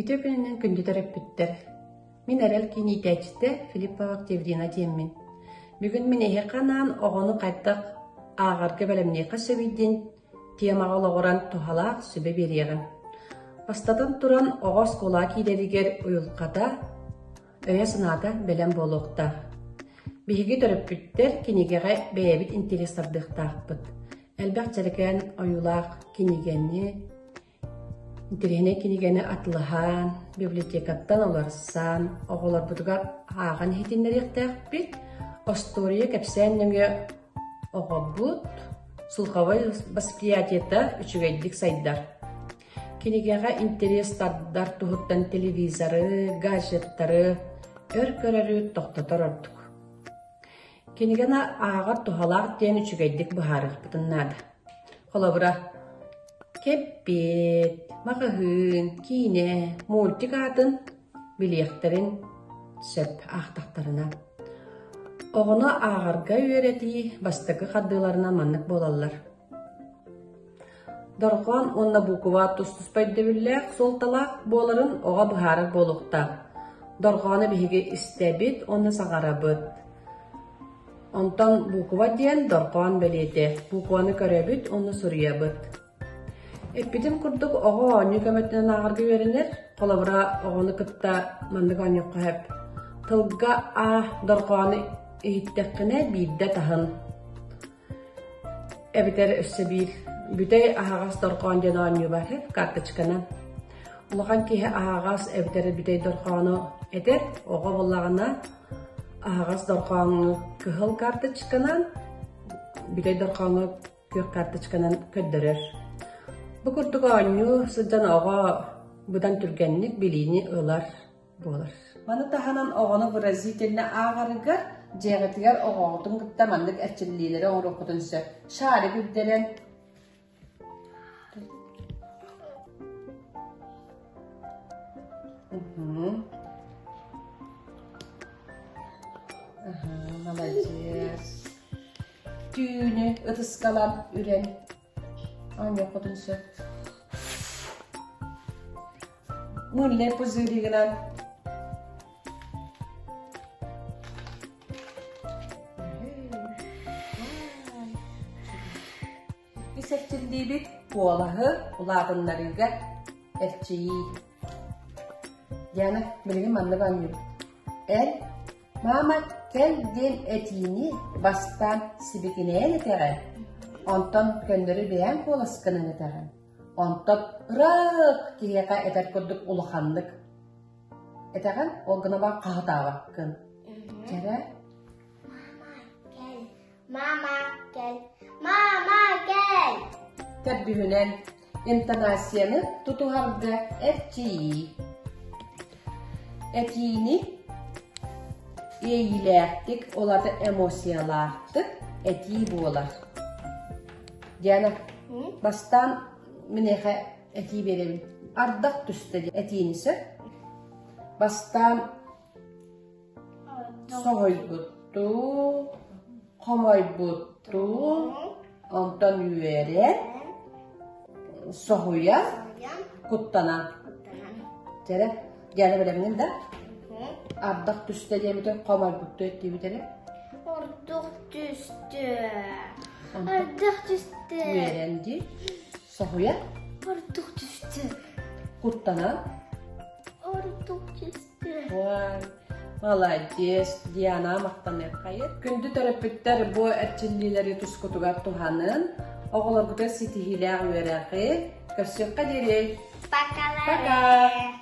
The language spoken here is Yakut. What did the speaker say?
Үтүө күнүнэн күндү төрөппүттэр! Мин Эрэл киин иитээччитэ Филиппова Октябрина диэммин. Бүгүн мин эһиэхэ анаан оҕону хайдах ааҕарга бэлэмниэххэ сөбүй диэн темаҕа олоҕуран туһалаах сүбэ биэриэҕим. Бастатан туран, оҕо оскуолаҕа киирэригэр уйулҕата, өйө-санаата бэлэм буолуохтаах. Биһиги төрөппүттэр кинигэҕэ бэйэбит интэриэс тардыахтаахпыт. Элбэх дьэрэкээн ойуулаах кинигэни, Интэриэһинэй кинигэни атылаһан, библиотекаттан уларсан, оҕолорбутугар ааҕан иһитиннэриэхтээхпит. Остуоруйа кэпсээн нөҥүө оҕобут слуховой восприятиета үчүгэйдик сайдар. Кинигэҕэ интэриэс тардар туһуттан телевизоры, гаджеттары өр көрөрү тохтотор ордук. Кинигэни ааҕар туһалаах диэн үчүгэйдик быһаарыахпытын наада. Холобура, кэппиэт, маҕаһыын, киинэ, мультик аатын билиэхтэрин сөп аахтахтарына. Оҕону ааҕарга үөрэтии бастакы хардыыларынан маннык буолаллар. Дорҕоон уонна буукуба тус-туспа өйдөбүллээх, суолталаах буоларын оҕо быһаарар буолуохтаах. Дорҕоону биһиги истэбит уонна саҥарабыт. Онтон буукуба диэн дорҕоон бэлиэтэ. Буукубаны көрөбүт уонна суруйабыт. Эппитим курдук оҕо оонньуу көмөтүнэн ааҕарга үөрэнэр. Холобура, оҕону кытта маннык оонньуохха сөп. Тылга А дорҕоону иһиттэххинэ биирдэ таһын. Эбэтэр өссө биир бүтэй аһаҕас дорҕоон диэн оонньуу баар карточканан. Улахан киһи аһаҕас эбэтэр бүтэй дорҕоону этэр, оҕо буоллаҕына аһаҕас дорҕоону кыһыл карточканан, бүтэй дорҕоону күөх карточканан көрдөрөр. Бу курдук оонньуу сылдьан оҕо быдан түргэнник билиини ылар буолар. Маны таһынан оҕону выразительно ааҕарыгар дьиэҕитигэр оҕоҕутун кытта маннык эрчиллиилэри оҥоруоххутун сөп. Шарик үрдэрэн Маладьыас. Түүнү ытыскалан үрэн оонньуоххутун сөп. Мыльный пузыригынан Иккис эрчиллиибит куолаһы улаатыннарыыга эрчийии. Диана, билигин маннык оонньуубут. Эн «Мама, кэл» диэн этиини бастаан сибикинэйэн этэҕин, онтон көннөрү бэйэҥ куоласкынан этэҕин. Онтон ыраах киһиэхэ этэр курдук улаханнык этэҕин, ол гына баар хаһытаабаккын. Кэрэ Мама, кэл. Мама, кэл. Мама, кэл. Төрдүһүнэн, интонацияны тутуһарга эрчийии. Этиини иэйиилээхтик, ол аата эмоциялаахтык этии буолар. Диана, бастаан миниэхэ этии биэрэбин. Ардах түстэ диэн этиини сөп. Бастаан Соһуйбуттуу, хомойбуттуу, онтон үөрэн, соһуйа, куттанан. Чэрэ, Диана бэлэмҥин да? Ардах түстэ диэбитин хомойбуттуу эттибит эрэ. Ордук түстэ. Ардах түстэ. Үөрэн дии. Соһуйа. Ордук түстэ. Куттанан. Ордук түстэ. Молодец, Диана махтаныаххайыт. Күндү төрөппүттэр бу эрчиллиилэри тускутугар туһанын, оҕолоргутугар ситиһиилээх үөрэҕи көрсүөххэ диэри. Пока. Пока.